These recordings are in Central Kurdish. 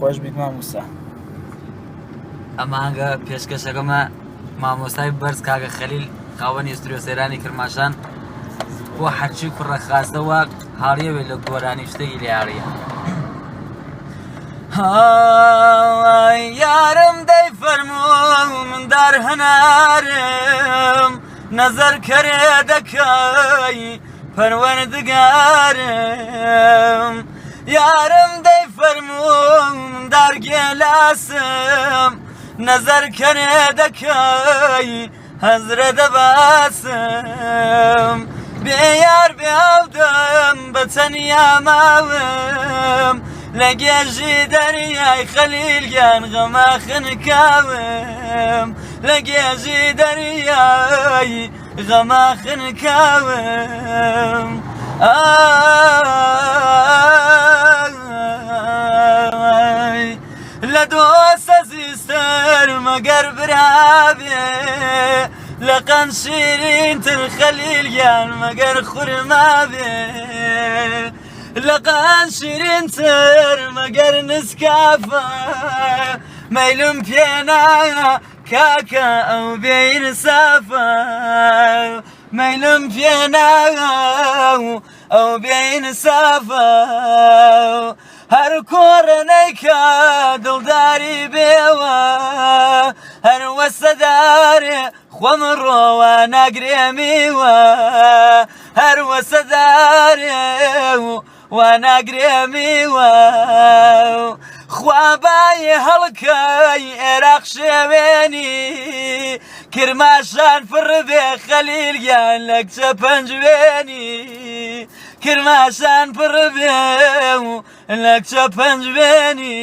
خۆش بیت مامۆستا. ئەمانگە پێشکەشەکەمە مامۆستای بەرز کاکە خەلیل خاوەنی ستوریۆ سەیرانی کرماشان بۆ هەرچی کوڕە خاسەوە هاڵیەوێ لە گۆرانی شتێکی لێ هاڵیە. یارم دەی فەرموو مندار هەنارم نەزەر کەرێ دەکەی پەروەردگارم یارم دەی فەرموو مندار گێلاسم نەزەر کەرێ دەکەی هەزرە دەباسم بێ یار بێ ئاودەم بە تەنیا ماوم لە گێژی دەریای خەلیل گیان غەما خنکاوم لە گێژی دەریای غەما خنکاوم ئای لە دۆستە زیستر مەگەر برابێ لە قەند شیرینتر خەلیل گیان مەگەر خورما بێ لە قەند شیرینتر مەگەر نسکافە مەیلم پێنایە کاکە ئەو بێ ئینسافە مەیلم پێنایە ئەو بێ ئینسافە هەر کۆڕە نەیکا دڵداری بێوە هەر وەسەدارێ خۆم ڕۆوە ناگرێمیوە هەر وەسەدارێ وا ناگرێمیوە خوا بای هەڵکەی عێراق شێوێنی کرماشان پڕ بێ خەلیل گیان لە کچە پەنجوێنی کرماشان پڕ بێ و لە کچە پەنجوێنی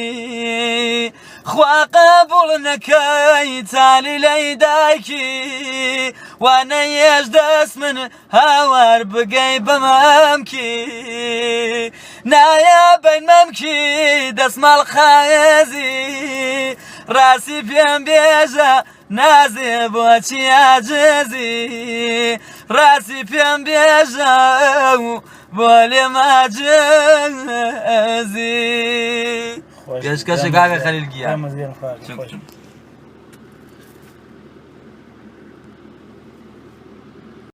خوا قبوڵ نەکەی تالی لەی دایکی وانەیەش دەست من هاوار بگەی بە مەمکی نایە بین مەمکی دەسماڵ خایزی ڕاستی پێم بێژە نازێ بۆچی عاجزی ڕاستی پێم بێژە و بۆ لێم عاجزی. پێشکەشە کاکە خەلیل گیان. دەمت گەرم خواردن خۆش.